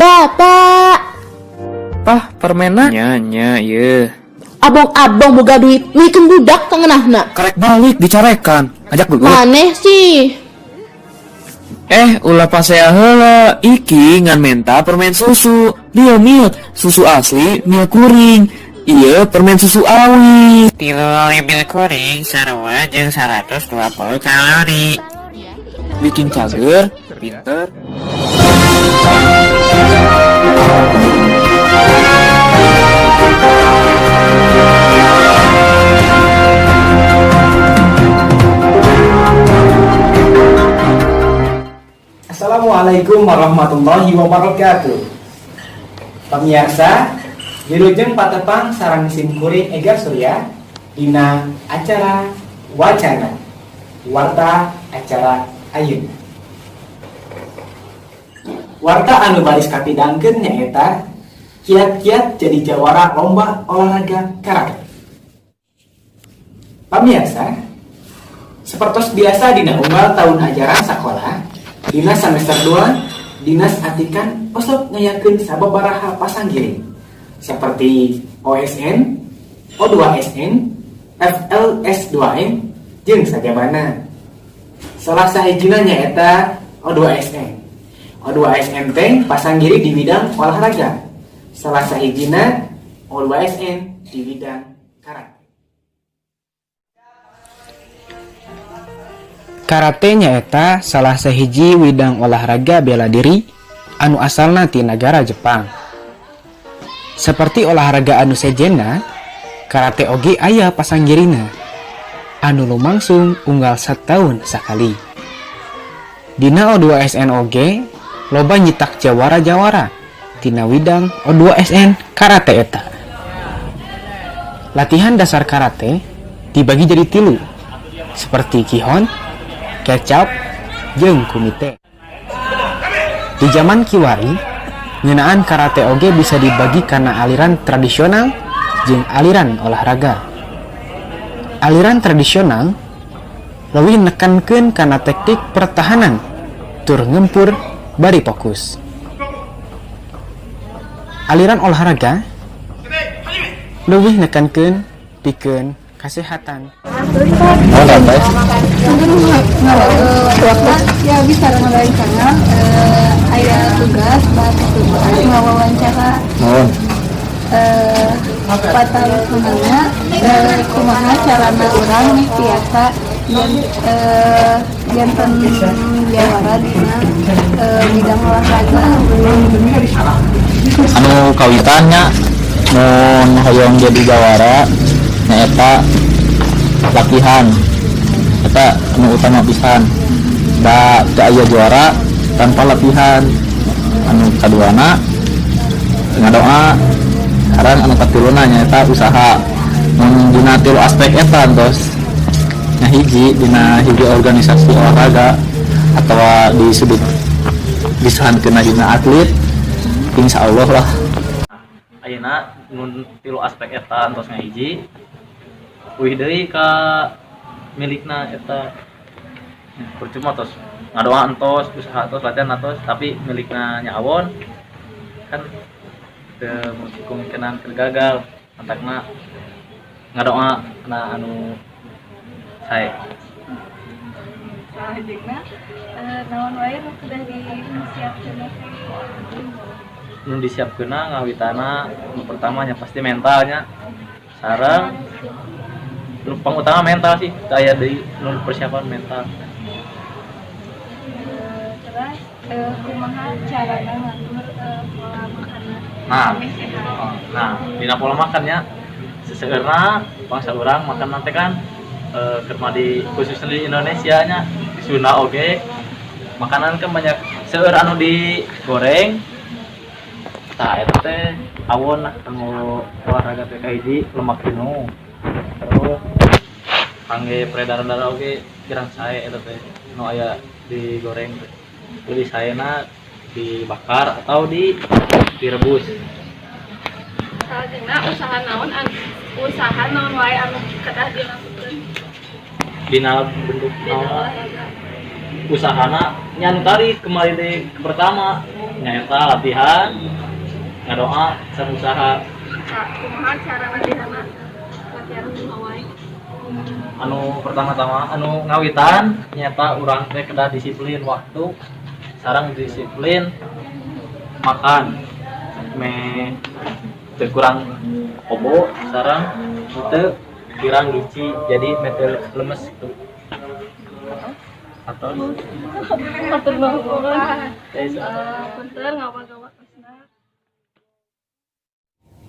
Bapak. Pah, permenna? Nya, nya, ieu. Abong-abong boga duit, mikeun budak tengenahna. Karek balik dicarekan. Ajak gelut. Maneh sih. Eh, ulah pasea heula. Iki ngan menta permen susu. Dia miut, susu asli mil kuring. Iya, permen susu awi. 3 mil kuring sarua jeung 120 kalori. Bikin cager, pinter. Assalamualaikum warahmatullahi wabarakatuh. Pemirsa, wilujeng patepang sareng sim kuring Egar Surya dina acara Wacana Warta acara ayeuna. Warta anu baris kapidangkeun nyaeta kiat-kiat jadi jawara lomba olahraga karate. Pamirsa, sepertos biasa dina unggal tahun ajaran sekolah, dina semester 2, Dinas Atikan osok ngayakeun sababaraha pasanggiring seperti OSN, O2SN, FLS2N, jeung sajabana. Salah sahijina nyaeta O2SN. O2SN teh pasanggiri di bidang olahraga. Salah sahijina O2SN di bidang karate. Karate nyaeta salah sahiji widang olahraga bela diri anu asalna ti nagara Jepang. Seperti olahraga anu sejenna, karate oge aya pasanggirina anu lumangsung unggal sataun sakali. Dina O2SN oge loba nyitak jawara-jawara tina widang O2SN karate eta. Latihan dasar karate dibagi jadi tilu, seperti kihon, kecap, jeung kumite. Di zaman kiwari, ngeunaan karate oge bisa dibagi karena aliran tradisional jeung aliran olahraga. Aliran tradisional leuwih nekankeun kana teknik pertahanan tur ngempur bari fokus. Aliran olahraga leuwih nekankeun pikeun kasehatan. Oh, santai. Ya, bisa rencana aya tugas bahasa tugas ngawawancara. Mohon. Patarosanana kumaha carana urang nih tiasa janten jawara dina bidang olahraga? Anu kawitannya mun hoyong jadi jawara nyaeta latihan, eta anu utama pisan, da teu aya juara tanpa latihan. Anu kaduana ngadoa, sareng anu katiluna nyaeta usaha. Mun dina tilu aspek eta tos hiji dina hiji organisasi olahraga atau di sudut disahankeun dina atlet, insya Allah lah. Ayeuna mun tilu aspek eta entos ngahiji, uih deui ka milikna eta. Percuma tos ngadoa entos, usaha tos, latihan tos, tapi milikna nya awon kan teu kemungkinan keur gagal. Matakna ngadoa na anu sae. Selanjutnya, naon wae nu kedah disiapkeun? Nu disiapkeunna ngawitana nu pertamanya pasti mentalnya, sareng nu pangutama mental sih, teu aya deui nu persiapan mental. Terus kumaha carana ngatur pola makanan Nah. ameh sehat? Oh, nah, dina pola makannya seseueurna bangsa urang makan nanti kan keur mah di khususnya di Indonesia nya, di Sunda oge makanan kan banyak seueur anu digoreng. Tah, eta teh awon lah kanggo olahraga teh. Kahiji, lemak jenuh, terus kangge peredaran darah oge kirang sae eta teh nu aya digoreng teh. Lebih saena dibakar atau direbus. Salajengna usaha naon wae anu kedah dilakukeun Dina bentuk dina naon? Olahraga. Usahana nya anu tadi kembali di pertama. Nyaeta latihan, ngadoa, sareng usaha. Kumaha cara latihanna? Latihan kumaha wae? Anu pertama-tama, anu ngawitan nyaeta urang teh kedah disiplin waktu sareng disiplin makan, meh teu kurang kobo sareng teu kirang gizi, jadi meh teu lemes gitu atau Hatur nuhun. Eh, Punten ngawagawasna.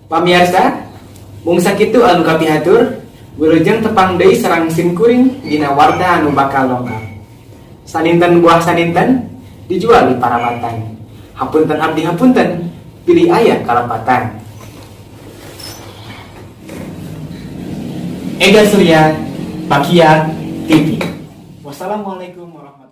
Pamiarsa, mung sakitu anu kapihatur, wilujeng tepang deui sareng sim kuring dina warta anu bakal dongkap. Saninten buah saninten dijual di parabatan. Hapunten abdi hapunten, bilih aya kalepatan. Ega Surya, Bakiak TV. Wassalamualaikum warahmatullahi.